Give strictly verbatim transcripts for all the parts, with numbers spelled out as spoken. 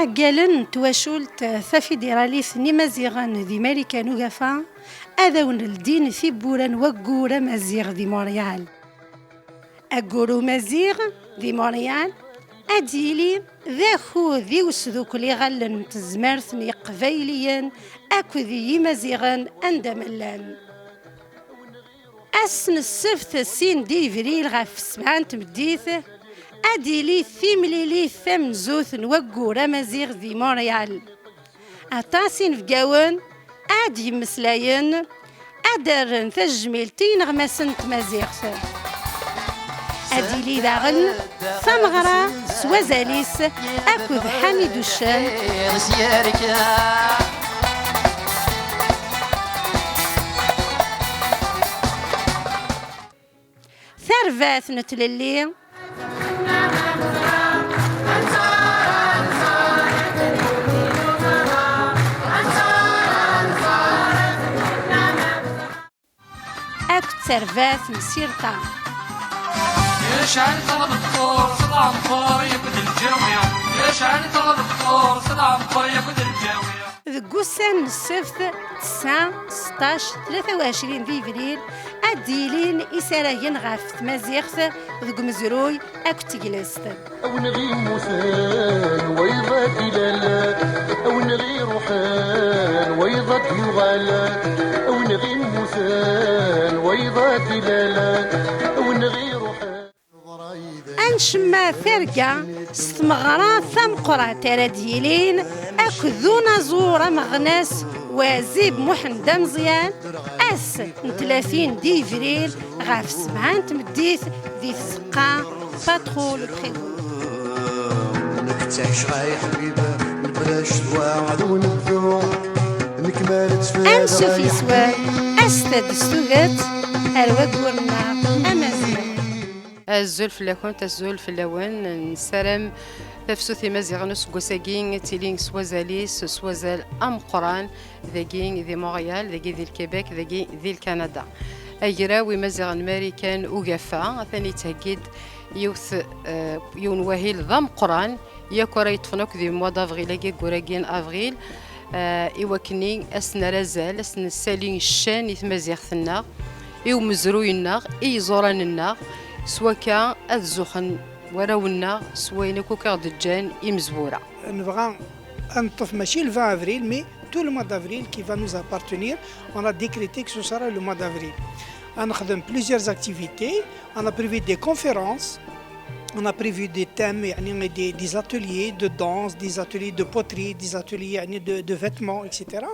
Aggalen n twacult tafidiṛalit n Imaziɣen di Marikan Ugafa ad awen-ldin tiwwura n waggur amaziɣ di Montréal. Aggur umaziɣ di Montréal ad d-yili d akud i usdukkel iɣallen n tezmert n Yiqbayliyen akked Yimaziɣen anda ma llan. Ass n ssebt, sin d Ibril ɣef sebɛa n tmeddit, ad d-tili timlilit tamenzut n waggur amaziɣ di Montréal. Aṭas inebgawen ad d-yemmeslayen, ad d-rren tajmilt i yineɣmasen n tmaziɣt. Ad d-tili daɣen tameɣra s wazal-is akked Ḥamid Uccen. Tarbaɛt n tlelli. Akked tarbaɛt n Sirṭa. Yecɛel ṭṭleb ṭṭur s lɛemṭer yakk d lǧawi. Yecɛel ṭṭleb ṭṭur s lɛemṭer yakk d lǧawi. Deg ussan n ssebt, tesɛa, seṭṭac, tlata u ɛecrin d Yebrir, ad d-yilin isaragen ɣef tmaziɣt deg umezruy akked teglest. A wen immuten wayeḍ ad d-ilal, a wen iruḥen wayeḍ ad d-yuɣal, a wen immuten wayeḍ ad d-ilal, a wen iruḥen. Ad ncemmeɛ targa s tmeɣra tameqqrant ara d-yilin akked unaẓur ameɣnas Wazib Muḥend Ameẓyan, ass n tlatin d Yebrir ɣef sebɛa n tmeddit di tzeqqa Patro le Prévôt. Nekk ttɛiceɣ ay ḥbib, nebra ccetwa d unebdu. Nekk mi ara ttfadiɣ. Ansuf yes-wen, aset-d s tuget ar waggur-nneɣ amaziɣ. Azul fell-akent, azul fell-awen. Nessaram tafsut Imaziɣen useggas-agi ad tili s wazal-is, s wazal ameqqran, dagi di Montréal, dagi di Lkebek, dagi di Lkanada. Agraw Imaziɣen Marikan Ugafa atan yettheggi-d yiwet, eh, yiwen wahil d ameqqran, yakk ara yeṭṭfen akk di mois d'avril-agi, ayyur-agi n avril, eh, i wakken ad s-nerr azal, ad s-nessali ccan i tmaziɣt-nneɣ, i umezruy-nneɣ, i yiẓuran-nneɣ, s wakka ad zuxxen warraw-nneɣ s wayen akk i ɣ-d-ǧǧan imezwura. Nebɣa ad neṭṭef mačči le vingt avril, mais tout le mois d'avril qui va nous appartenir. On a décrété que ce sera le mois d'avril. On a prévu plusieurs activités. On a prévu des conférences. On a prévu des thèmes, يعني des, des ateliers de danse, des ateliers de poterie, des ateliers يعني de, de vêtements, et cetera.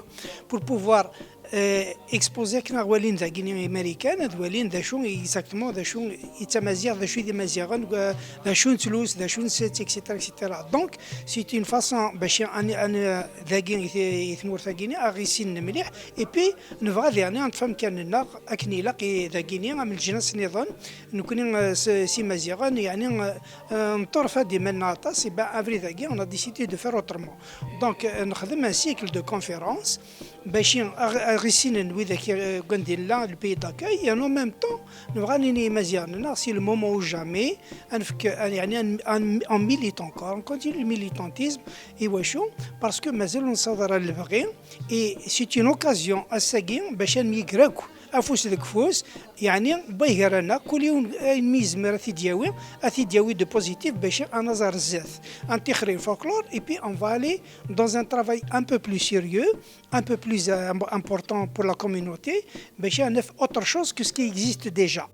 Pour pouvoir euh, exposer akken ad walin dagini Imarikan, ad walin d acu exactement, d acu i d tamaziɣt, d acu i d Imaziɣen, d acu nettlus, d acu nsett, et cetera, et cetera. Donc, c'est une façon bac ad, ad, dagi i t-, i tmurt-agi-ni, ad ɣ-issinen mliḥ. Et puis, nebɣa diɣni ad neṭṭef amkan-nneɣ akken ilaq i dagini, am leǧnas nniḍen, nekkni, euh, s, s Imaziɣen, yeɛni, euh, euh, neṭṭurfa-d iman-nneɣ aṭas, et ben, abrid-agi, on a décidé de faire autrement. Donc, euh, nexdem un cycle de conférences, bac ad ɣ-, ad ɣ-issinen widak i, euh, gandin là, le pays d'accueil, et en même temps, nebɣa ad nini i Imaziɣen-nneɣ, c'est le moment ou jamais, ad nefk, ad, yeɛni, ad, ad, ad milite encore, on continue le militantisme, i wacu? Parce que mazal ur nessaweḍ ara lebɣi, et c'est une occasion, ass-agi, bac ad nemyeger akk, afus deg ufus, yeɛni, wway gar-aneɣ, kul yiwen ayen mi yezmer ad t-id-yawi, ad t-id-yawi de positif, bac ad naẓ ar zdat, ad nṭixer i lfolklore, et puis on va aller dans un travail un peu plus sérieux, un peu plus, euh, important pour la communauté, bac ad naf autre chose que ce qui existe déjà.